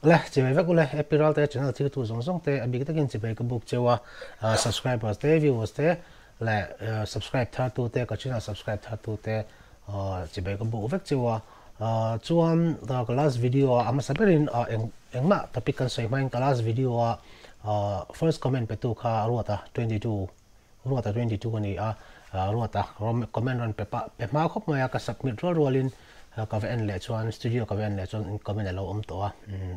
Le chibai vek ule Happy Ralte channel thiltu zawng zawng te a bik takin chibai ka buk cheu a, subscribers te viewers te leh subscribe thar tu te ka channel subscribe thar tu te chibai ka buk vek cheu a. Chuan ka last video a a hmasa berin eng engmah topic kan sawi hmain ka last video a first comment pe tu kha Ruata 22 Ruata 22 a ni a, Ruata comment rawn pe pah pe hma khawp mai a, ka submit rual rualin ka va en leh chuan studio ka va en leh chuan comment a lo awm tawh a,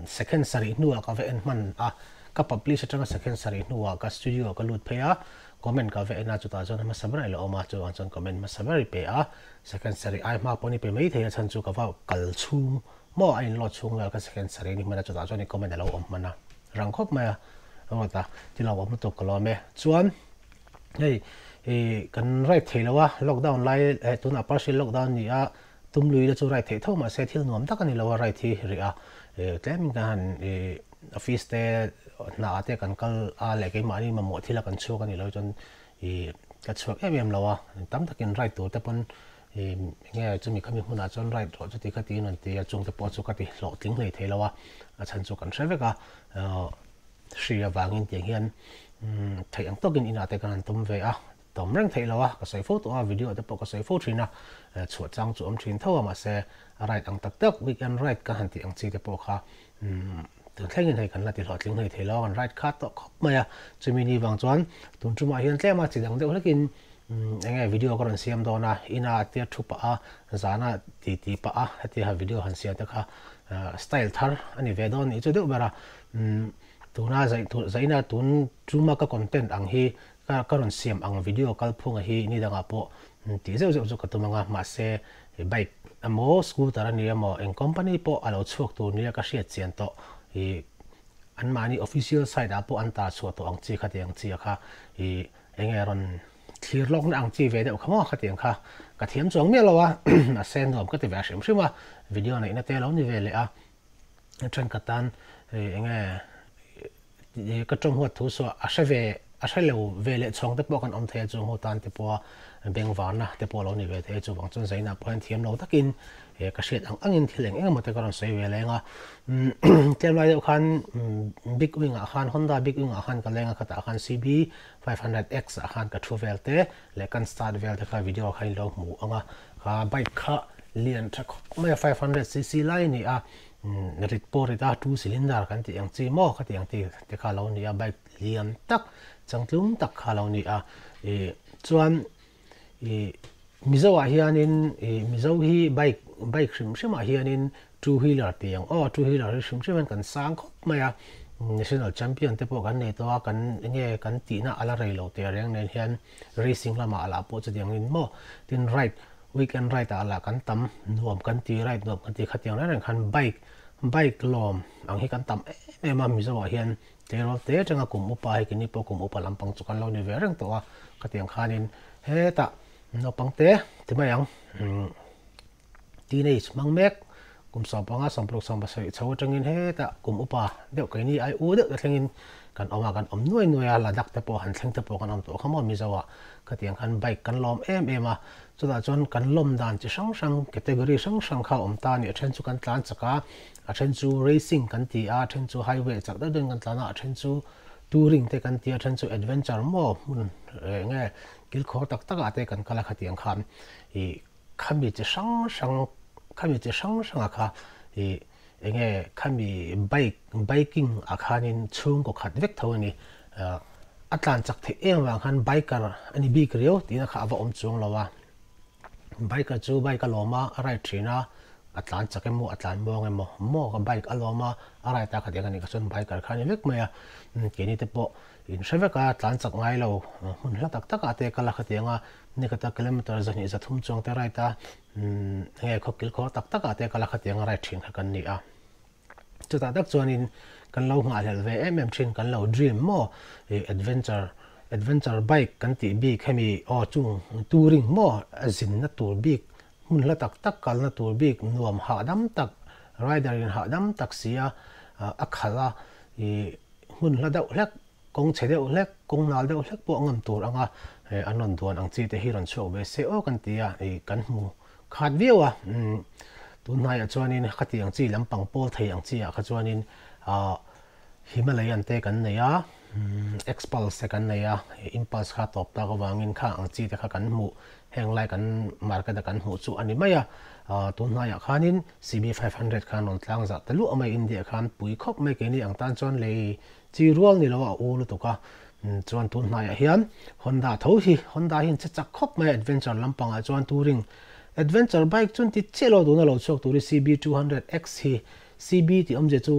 second sarih hnuah ka va en hman a, ka publish atanga second sarih hnuah ka studio ka lut phei a, comment ka va en a, chutah chuan hmasa ber a lo awm a, chuvang chuan comment hmasa ber i pe a, second sarih ai hma pawhin i pe mai thei a chhan chu ka va kal chhung maw a inload chhung vel ka second sarih ni hman a, chutah chuan i comment a lo awm hman a. Rang khawp mai a, rawt a, ti lo awm lutuk ka lawm e. Chuan hei i kan ride thei lo a, lockdown lai eh tunah partial lockdown ni a, tum lui la chu ride theih tho mahse thil nuam tak a ni lo a ride hi rih a, eh tlemin kan han i office te hna ah te kan kal a leh keimahni mamawh thil a kan chhuak a nih loh chuan i ka chhuak em em lo a, tam takin ride tur te pawn I nge chumi khami hmunah chuan ride rawh chuti kha tiin an ti a, chungte pawh chu ka ti hlawhtling hlei thei lo a, a chhan chu kan hre vek a, hri avangin tiang hian theih ang tawkin inah te kan han tum ve a, tawm reng theih lo a, ka sawi fo tawh a, video te pawh ka sawi fo thin a, chhuah chang chu awm thin tho a, mahse ride ang tak tak weekend ride ka han tih ang chi te pawh kha tun thlengin hei kan la ti hlawhtling hlei thei lo a, kan ride kha tawh khawp mai a, chumi ni vang chuan tun tumah hian tlema chi dang deuh hlekin Eng nge video ka rawn siam dawn a, ina tia thu pah a, zana ti ti pah a, hetia video han siam te kha style thar a ni ve dawn nih chu deuh ber a. Tuna zaina tun chuma ka content ang hi ka rawn siam ang video kalphunga hi ni dangah pawh tih zeuh zeuh chu ka tum ang a, mahse bike emaw scooter a ni emaw eng company pawh a lo chhuak tur nia ka hriat chian tawh ih anmahni official site ah pawh an tar chhuah tawh ang chi kha tih ang chi a kha ih Enge rawn thlir lawkna ang chi ve deuh kha maw khatiang kha ka thiam chuang miah lo a, mahse nuam ka ti ve hrim hrim a, video neihna te lo ni ve leh a, thenkhat tan enge ka tawng huat thu saw a hre ve a hre lo ve leh chhawng te pawh kan awm thei a chung ho tan te pawh a bengvarna te pawh lo ni ve thei a chuvang chuan zainah pawh hian thiam lo takin ka hriat ang angin thil eng eng emaw te ka rawn sawi ve leng a, tlem lai deuh khan big wing ah khan Honda big wing ah khan ka leng a khatah khan CB 500 X ah khan ka thu vel te leh kan start vel te kha video kha in lo hmu ang a, kha bike kha lian tha khawp mai a 500 cc lai a ni a, rit pawh rit a two cylinder kan tih ang chi maw khati ang chi te kha lo ni a bike lian tak changtlung tak kha lo ni a, ih chuan Ih Mizo ah hianin ih Mizo hi bike bike hrim hrim ah hianin two wheeler tih ang aw two wheeler hi hrim hrim hian kan sang khawp mai a national champion te pawh kan nei tawh a kan enge kan tihna a la rei lo teh reng nen hian racing lamah lah pawh chutiang in maw tin ride weekend ride ah lah kan tam nuam kan ti ride nuam kan ti khatiang reng reng khan bike bike lawm ang hi kan tam em em a Mizo ah hian Tleirawl te atanga kum upa hei keini pawh kum upa lampang chu kan lo ni ve reng tawh a, khatiang khanin hetah naupang te ti mai ang teenage hmang mek kum 15 60 70 chho atangin hetah kum upa deuh keini ai u deuh te thlengin kan awm a, kan awm nuai nuai a, Ladakh te pawh han thleng te pawh kan awm tawh kha maw Mizo ah khatiang khan bike kan lawm em em a, chutah chuan kan lawm dan chi hrang hrang category hrang hrang kha a awm ta a ni, a then chu kan tlan chak a. A then chu racing kan ti a, a then chu highway chak deuh deuhin kan tlan a, a then chu touring te kan ti a, a then chu adventure maw hmun eng nge kilkhawr tak tak ah te kan kal a khatiang khan ih khami chi hrang hrang khami chi hrang hrang ah kha ih eng nge khami bike biking ah khanin chhungkaw khat vek tho a ni a tlan chak theih em avang khan biker a ni bik riau tihna kha a va awm chuang lo a. Biker chu bike a lawm a, a ride thin a, a tlan chak emaw a tlan muang emaw maw ka bike a lawm a, a ride a khatiang a nih kha chuan biker kha a ni vek mai a, keini te pawh in hre vek a, tlan chak ngai lo hmun hla tak tak ah te kal a khatiang a, nikhat a kilometer zahnih zathum chuang te ride a, enge khaw kilkhawr tak tak ah te kal a khatiang a ride thin kha kan ni a. Chutah tak chuanin kan lo nghahhlelh ve em em thin, kan lo dream maw ih adventure adventure bike kan tih bik hemi aw chung touring maw a zinna tur bik hmun hla tak tak kalna tur bik nuam hahdam tak rider in hahdam tak si a a khalh a ih hmun hla deuh hlek Kawng chhe deuh hlek, kawng nal deuh hlek pawh ngam tur anga an rawn duan ang chi te hi rawn chhuak ve se aw kan ti a, kan hmu khat viau a. Tun hnaiah chuanin khati ang chi lampang pawl thei ang chi ah kha chuanin Himalayan te kan nei a, Xpulse te kan nei a, Impulse kha tawp tak avangin kha ang chi te kha kan hmuh heng lai kan market a kan hmuh chu a ni mai a. Tun hnaiah khanin CB500 khan rawn tlang zah ta luah mai India khan pui khawp mai keini ang tan chuan lei chi rual ni lo a u lutuk a. Chuan tun hnaiah hian Honda tho hi Honda hi an che chak khawp mai a adventure lampangah chuan touring adventure bike chuan ti chiah lo tuna lo chhuak tur hi CB200X hi CB tih awmzia chu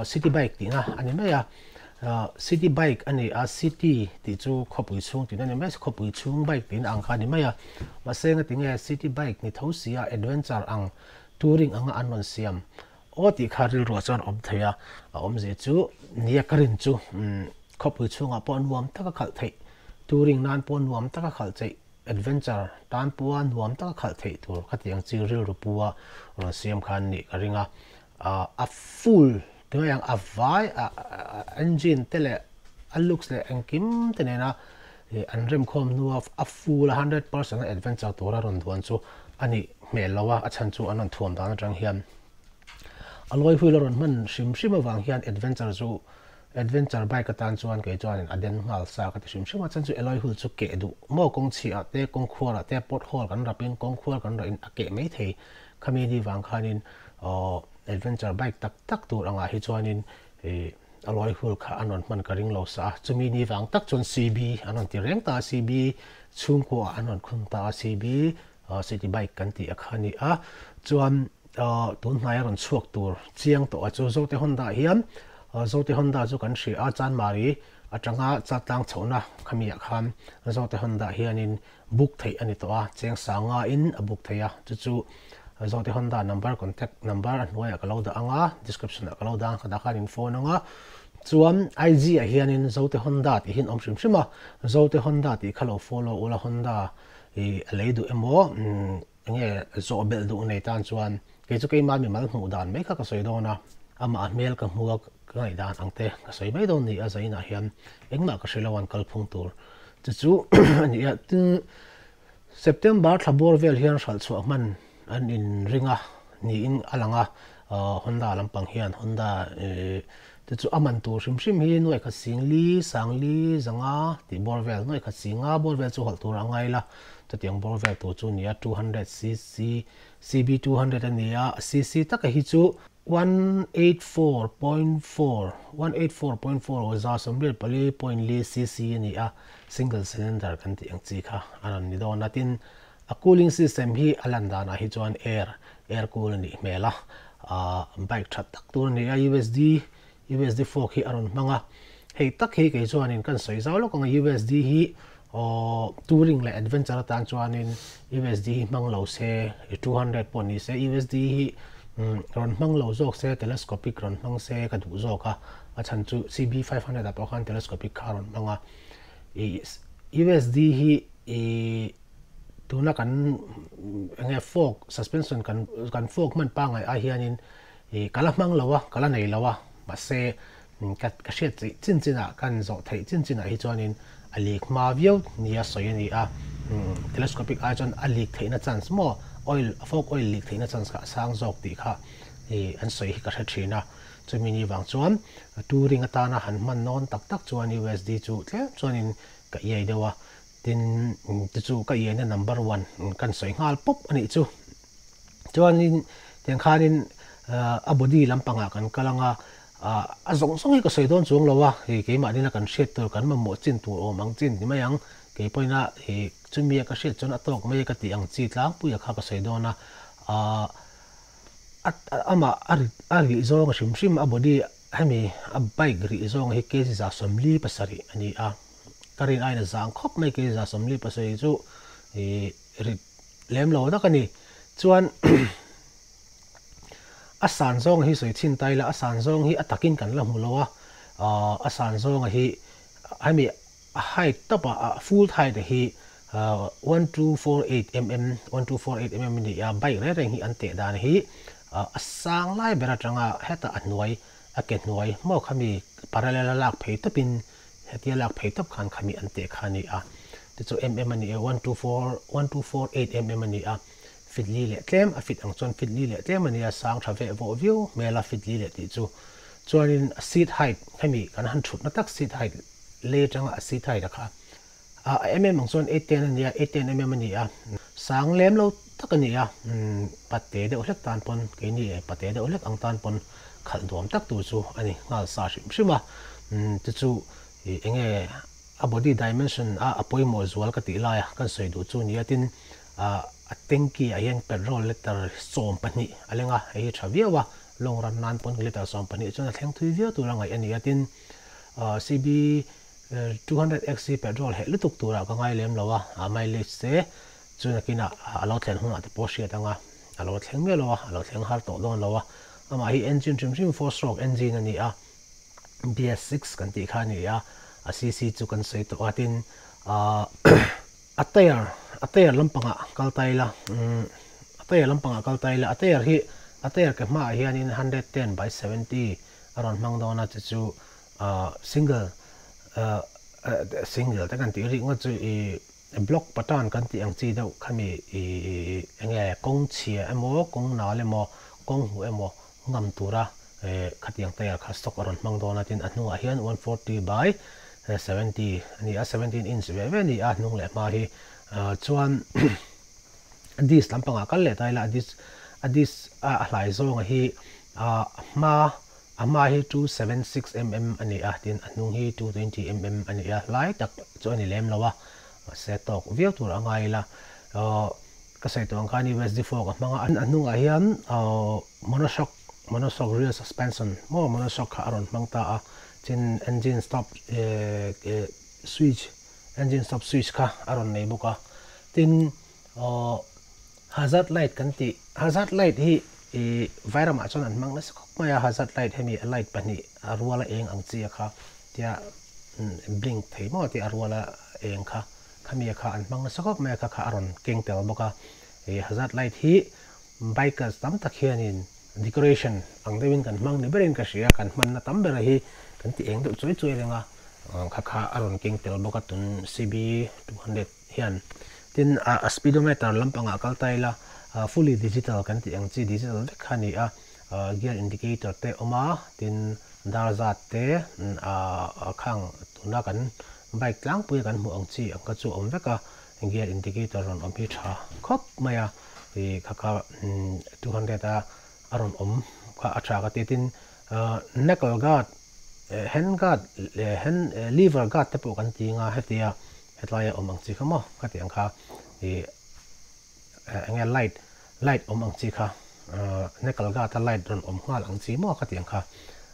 city bike tihna a ni mai a, city bike a ni a, city tih chu khawpui chhung tihna a ni mai a, khawpui chhung bike tihna ang kha a ni mai a, mahse ngatinge city bike ni tho sia adventure ang touring anga an rawn siam aw tih kha rilruah chuan awm thei a, a awmzia chu nia ka rin chu khawpui chhungah pawh nuam taka khalh theih touring nan pawh nuam taka khalh theih Adventure tan pawha nuam taka khalh theih tur khatiang chi rilru pua rawn siam khan nih ka ring a, a full ti mai ang a vai a engine te leh a looks leh engkim te nena an remkhawm hnua a full a 100% a adventure tura rawn duan chu a nih hmel lo a, a chhan chu an rawn thuam dan atang hian a lawi wheel a rawn hman hrim hrim avang hian adventure chu Adventure bike atan chuan kei chuanin a den nghal sa ka ti hrim hrim a, chuan chu alloy wheel chu keh duh maw kawng chhiah te, kawng khuarah te pothole kan rapin kawng khuar kan rawhin a keh mai thei. Khami ni vang khanin aww adventure bike tak tak tur angah hi chuanin ih alloy wheel kha an rawn hman ka ring lo sa a, chumi ni vang tak chuan CB an rawn ti reng ta a, CB chhungkua ah an rawn khum ta a, CB city bike kan tih a kha a ni a, chuan tun hnaia rawn chhuak tur chiang tawh a chu Zote Honda ah hian Zote Honda chu kan hria a, Chanmari atanga Chatlang chhohna khami ah khan Zote Honda ah hianin book theih a ni tawh a, cheng sanga in a book theih a, chu chu Zote Honda number contact number a hnuaiah ka lo dah ang a, description ah ka lo dah ang khatah khan in phone ang a, chuan IG ah hianin Zote Honda tih hi an awm hrim hrim a, Zote Honda tih kha lo follow ula Honda I a lei duh emaw enge zawh belh duh nei tan chuan kei chu keimah mimal hmuh dan mai kha ka sawi dawn a, amah a hmel ka hmu a ka ngaihdan ang te ka sawi mai dawn ni a zainah hian engmah ka hre lo an kalphung tur chu chu a ni a. Tin, September thla bawr vel hian hralh chhuah hman an inring a niin a lang a, Honda lampang hian Honda Chu chu a man tur hrim hrim hi nuaih khat sing li, sang li, zanga tih bawr vel, nuaih khat sing nga bawr vel chu hawlh tur a ngai la, chutiang bawr vel tur chu nia 200 cc, CB 200 a nia, cc taka hi chu 184.4, 184.4 aw 184 point li cc a ni a, single cylinder kan tih ang chi kha a rawn ni dawn a, tin a cooling system hi a lan danah hi chuan air, air cool a nih hmel a, Ahh bike tha tak tur a ni a, USD, USD fork hi a rawn hmang a, hei tak hi kei chuanin kan sawi zau lawk ang a, USD hi aww touring leh adventure atan chuanin USD hi hmang lo se, 200 pawh ni se USD hi rawn hmang lo zawk se, telescopic rawn hmang se ka duh zawk a, a chhan chu CB500 ah pawh khan telescopic kha a rawn hmang a, ih USD hi ih. Tuna kan enge fork suspension kan kan fork hman pangai ai hianin ih ka la hmang lo a ka la nei lo a mahse ka ka hriat theih chin chin ah kan zawh theih chin chin ah hi chuanin a leak hma viau nia sawi a ni a telescopic ai chuan a leak theihna chance maw oil fork oil leak theihna chance kha a sang zawk tih kha ih an sawi hi ka hre thin a chumi ni vang chuan touring atana han hman nawn tak tak chuan USD chu tlem chuanin ka iai deuh a. Tin, chu chu ka iaina number one kan sawi nghal pawp a nih chu. Chuanin tiang khanin a body lampangah kan kal ang a, a zawng zawng hi ka sawi dawn chuang lo a, hei keimah nena kan hriat tur kan mamawh chin tur awm ang chin ti mai ang, kei pawhin a hei chumi a ka hriat chuan a tawk mai a ka tih ang chi tlangpuia kha ka sawi dawn a, amah a rih zawng a hrim hrim a body hemi a bike rih zawng hi kg 47 a ni a. Ka rin aiin a zang khawp mai kei 47 chu ih rit lem lo tak a ni. Chuan a san zawnga hi sawi chhin ta ila a san zawng hi a takin kan la hmu lo a, aah a san zawnga hi hemi a height tawp a a full height a hi 1248 mm, 1248 mm a ni a, bike reng reng hi an teh dan hi a sang lai ber atanga hetah a hnuai a ke hnuai maw khami parallel a lak phei tawpin Hetia lak phei tawp khan khami an teh kha a ni a, tichu mm a ni e, 124, 1248 mm a ni a, fit li leh tlem, a fit ang chuan fit li leh tlem a ni a, sang tha veh vawh viau hmel a fit li leh tih chu. Chuanin a seat height hemi kan han thutna tak seat height lei atanga a seat height a kha a mm ang chuan 810 a ni a, 810 mm a ni a, sang lem lo tak a ni a, pate deuh hlek tan pawn keini pate deuh hlek ang tan pawn khalh duam tak tur chu a ni nghal sa hrim hrim a, chu chu enge a body dimension a a pawimawh zual ka tih laia kan sawi duh chu nia tin a tanky ah hian petrol litre 12 a leng a, hei hi tha viau a, long run nan pawn litre 12 chuan a thleng thui viau tur a ngaih a ni a, tin CB 200 X hi petrol heh lutuk turah ka ngai lem lo a, a mileage te chu nakinah a lo thlen hunah te pawh hriat ang a, a lo thleng miah lo a, a lo thleng har tawh dawn lo a, amah hi engine hrim hrim four stroke engine a ni a, BS six kan tih kha a ni a, a cc chu kan sawi tawh a, tin a tyre a tyre lampangah kal ta ila a tyre lampangah kal ta ila a tyre hi a tyre ke hmaah hianin 110 by 70 a rawn hmang dawn a, chu chu single single te kan tih rik ngawt chu ih block pattern kan tih ang chi deuh khami ih enge kawng chhia emaw kawng nal emaw kawng huh emaw ngam tura khatiang tyre kha stock a rawn hmang dawn a, tin a hnungah hian 140 by 70 a ni a, 17 inch ve ve a ni a hnung leh hma hi chuan disc lampangah kal leh ta ila a disc a disc a hlai zawnga hi a hma A hma hi 276 mm a ni a, tin a hnung hi 220 mm a ni a, hlai tak chu a ni lem lo a, mahse tawk viau tur a ngai ila. Ka sawi tawh ang khan USD fork a hmang a, a hnungah hian monoshock, monoshock rear suspension maw monoshock kha a rawn hmang ta a, tin engine stop switch, engine stop switch kha a rawn nei bawk a, tin Hazard light kan tih, hazard light hi ih vairamah chuan an hmang nasa khawp mai a, hazard light hemi a light pahnih a ruala eng ang chi a kha tia blink thei maw tih a ruala eng kha khami a kha an hmang nasa khawp mai a kha kha a rawn keng tel bawk a, ih hazard light hi bikers tam tak hianin decoration ang deuhin kan hmang ni berin ka hria, kan hmanna tam bera hi kan ti eng deuh chuai chuai reng a, kha kha a rawn keng tel bawk a tun CB 200. Hian tin a speedometer lampangah kal ta ila fully digital kan tih ang chi digital vek kha a ni a, gear indicator te a awm a, tin dar zat te khang tuna kan bike tlangpui a kan hmuh ang chi ang kha chu a awm vek a, gear indicator rawn awm hi tha khawp mai a, ih kha kha 200 a a rawn awm kha a tha ka ti tin knuckle guard hand guard hand lever guard te pawh kan ti ang a hetia. Hetlai a awm ang chi kha maw ka tih ang kha ih eng nge light light awm ang chi kha nickel guard a light rawn awm nghal ang chi maw ka tih ang kha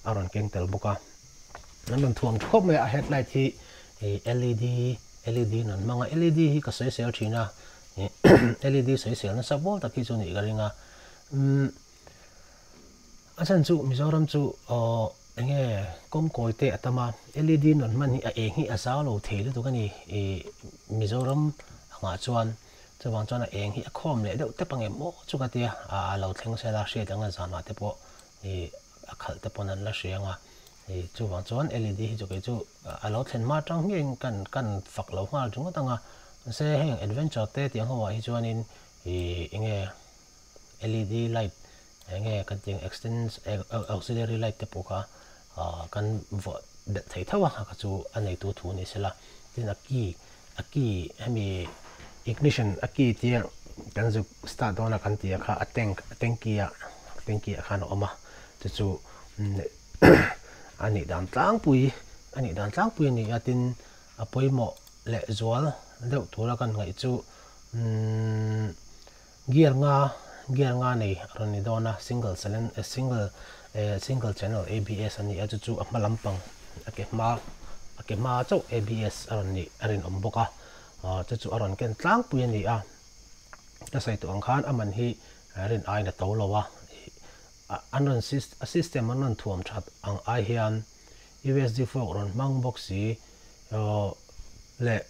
a rawn keng tel bawk a an rawn thuam khawp mai a headlight hi ih led led in an hmang a led hi ka sawi sel thin a ih led sawi sel nasa bawk tak hi chu nih ka ring a umm a chhan chu Mizoram chu aw. Enge kawngkawi te a tam a, led rawn hman hi a eng hi a zau lo thei lutuk a ni ih Mizoram angah chuan chuvang chuan a eng hi a khawm leh deuh tep ang em aw chu ka tia a lo thleng sela hriat anga zanah te pawh ih a khalh te pawn an la hria ang a ih chuvang chuan led hi chu kei chu a lo thlen hma tang hmiahin kan kan fak lo nghal ringawt ang a mahse heng adventure te tih ang ho ah hi chuanin ih enge led light enge kan tih ang extends auxiliary light te pawh kha kan vuah belh thei tho a kha chu a neitu thu ni sela tin a key a key hemi ignition a key tia kan zuk start dawn a kan tih a kha a tank a tanky ah tanky ah khan a awm a chu chu a nih dan tlangpui a nih dan tlangpui a ni a tin a pawimawh leh zual deuh tura kan ngaih chu umm. Gear nga gear nga nei a rawn ni dawn a, single cylinder single eh single channel ABS a ni a, chu chu a hma lampang a ke hma a ke hma chauh ABS a rawn nih a rinawm bawk a, ah chu chu a rawn ken tlangpui a ni a, ka sawi tawh ang khan a man hi rin aiin a to lo a, ih an rawn a system an rawn thuam that ang ai hian USD fork rawn hmang bawk si aw leh.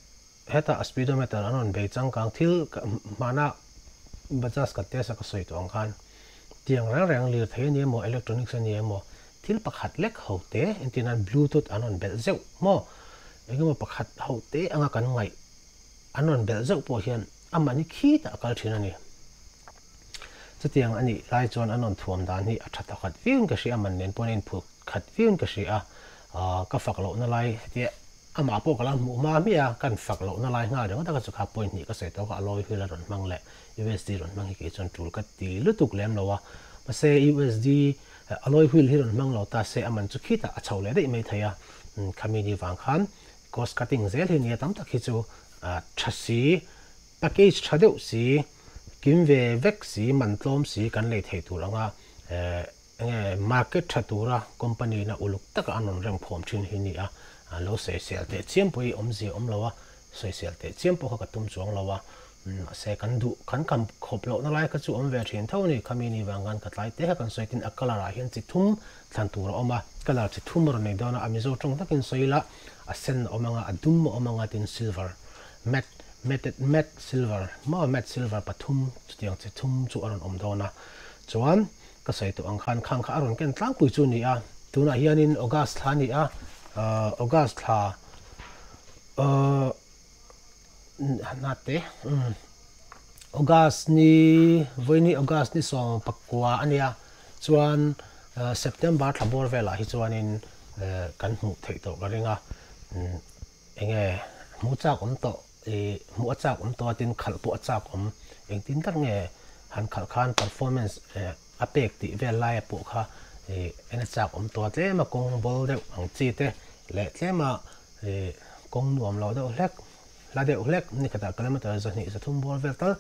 Hetah a speedometer an rawn bei changkang thil hmana Bajaj ka test a ka sawi tawh ang khan tiang reng reng lirthei a ni emaw electronics a ni emaw thil pakhat lek ho te entir nan bluetooth an rawn belh zeuh maw engemaw pakhat ho te anga kan ngaih an rawn belh zeuh pawh hian amahni khitah a kal thin a ni. Chutiang a nih lai chuan an rawn thuam dan hi a tha thawkhat viauin ka hria a man nen pawhin a inphut. khat viauin ka hria a, ka fak lohna lai hetia amah pawh ka la hmuh hma hmiah a, kan fak lohna lai nghal ringawt a ka chu kha point hnih ka sawi tawh kha alloy wheel a rawn hmang leh USD rawn hmang hi kei chuan tul ka ti lutuk lem lo a, mahse USD alloy wheel hi rawn hmang lo ta se a man chu khitah a chho leh daih mai thei a, khami ni vang khan cost cutting zel hi nia tam tak hi chu tha si, package tha deuh si, kim ve vek si, man tlawm si kan lei thei tur anga enge market tha tura company na uluk taka an rawn rem khawm thin hi nia, lo sawisel teh chiam pawh hi awmzia awm lo a, sawisel teh chiam pawh kha ka tum chuang lo a, mahse kan duh kan kam khawp lohna lai kha chu awm ve thin tho a ni, khami ni vang khan ka tlai te kha kan sawi tin a colour ah hian chi thum thlan tur a awm a, colour chi thum a rawn nei dawn a, a Mizo tawng takin sawi ila a sen a awm anga a dum a awm anga tin silver matte matted matte silver maw matte silver pathum chutiang chi thum chu a rawn awm dawn a, chuan Ka sawi tawh ang khan khang kha a rawn ken tlangpui chu a ni a, tunah hianin August thla a ni a, August thla nate August ni vawiini August ni 19 a nia, chuan September thla bawr velah hi chuanin kan hmuh theih tawh ka ring a, enge hmuh chak awm tawh I hmuh a chak awm tawh a tin khalh pawh a chak awm. Engtin tak nge han khalh khan performance a pek tih vel laia pawh kha i en a chak awm tawh a tlema kawng bawl deuh ang chi te leh tlema i kawng nuam lo deuh hlek hla deuh hlek ni khatah kilometer 200 300 bawr vel tal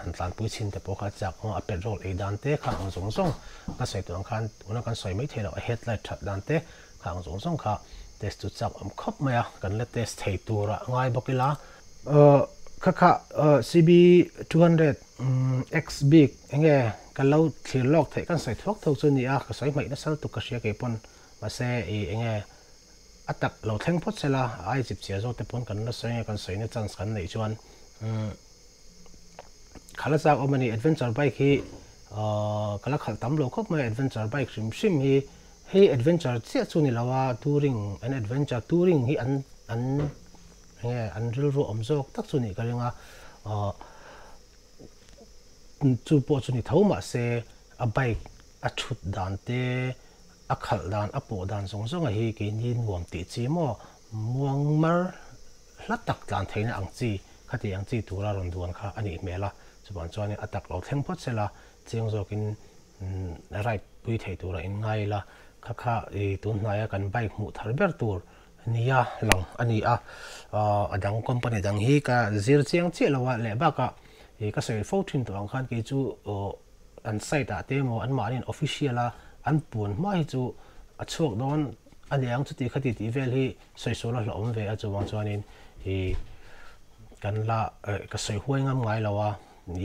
han tlanpui chhin te pawh kha a chak awm a, a petrol ei dan te kha ang zawng zawng ka sawi tawh ang khan tuna kan sawi mai thei loh a headlight that dan te Kha ang zawng zawng kha test chu chak awm khawp mai a, kan la test thei tura ngai bawk ila. Kha kha CB 200 X bik enge ka lo thlir lawk theih kan sawi thuak thuak chu a ni a, ka sawi hmaih nasa lutuk ka hria kei pawn mahse i enge a tak lo thleng phawt sela a ai chip chiah zawk te pawn kan la sawi nge kan sawina chance kan neih chuan kha la chak awm a ni. Adventure bike hi ka la khalh tam lo khawp mai a, adventure bike hrim hrim hi Hei adventure chiah chu ni lo a, touring an adventure touring hi an an enge an rilru awm zawk tak chu nih ka ring a, aw chu pawh chu ni tho mahse a bike a thut dan te a khalh dan a pawh dan zawng zawng a hi keini nuam tih chi maw muang mar hla tak tlan theihna ang chi khati ang chi tura rawn duan kha a nih hmel a, chuvang chuanin a tak lo thleng phawt sela chiang zawkin ride pui thei tura in ngai ila, kha kha i tun hnaia kan bike hmuh thar ber tur nia lang a ni a, a dang company dang hi ka zir chiang chiah lo a, leh bakah i ka sawi fo thin tawh ang khan kei chu an site ah te emaw an mahni official a an puan hma hi chu a chhuak dawn a ni ang chuti khati tih vel hi sawi sual a hlauhawm ve a, chuvang chuanin i kan la ka sawi huai ngam ngai lo a.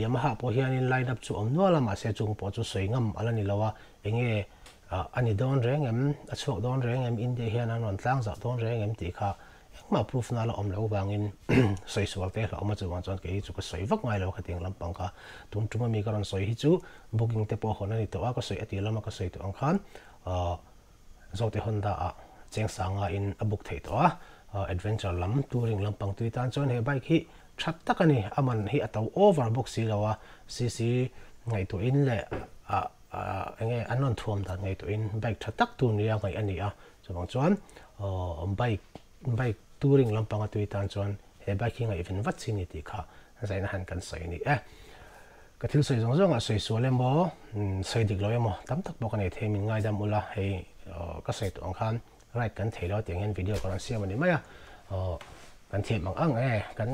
Yamaha pawh hianin line up chu awm nual a, mahse chung pawh chu sawi ngam a la ni lo a, enge a ni dawn reng em, a chhuak dawn reng em, India hian an rawn tlang zauh dawn reng em tih kha engmah proof na la awm loh vangin sawi sual te hlauhawm a, chuvang chuan kei hi chu ka sawi vak ngai lo khatiang lampang kha. Tun tum ami ka rawn sawi hi chu booking te pawh hawn a ni tawh a, ka sawi a tih lama ka sawi tawh ang khan Zote Honda ah cheng sanga in a book theih tawh a, adventure lam touring lampang tui tan chuan he bike hi Tha tak a ni, a man hi a to over bawk si lo a, CC ngaihtuahin leh a enge an rawn thuam dan ngaihtuahin bike tha tak tur nia ngaih a ni a, chuvang chuan bike bike touring lampanga tui tan chuan he bike hi ngaihven vat chi a ni tih kha zaina han kan sawi a ni e. Ka thil sawi zawng zawngah sawi sual emaw sawi dik lo emaw tam tak pawh ka nei thei min ngaidam ula hei ka sawi tawh ang khan Right kan thei lo tiang hian video ka rawn siam a ni mai a, aw kan thiam ang ang e, kan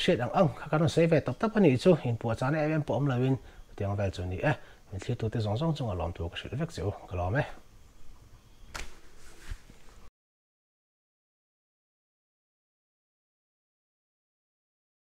hriat ang ang kha kan rawn sawi ve tawp tawp a nih chu, inpuah chahna em em pawh awm loin chutiang vel chu a ni e, min thlir tute zawng zawng chunga lawm tur ka hrilh vek che u, ka lawm e.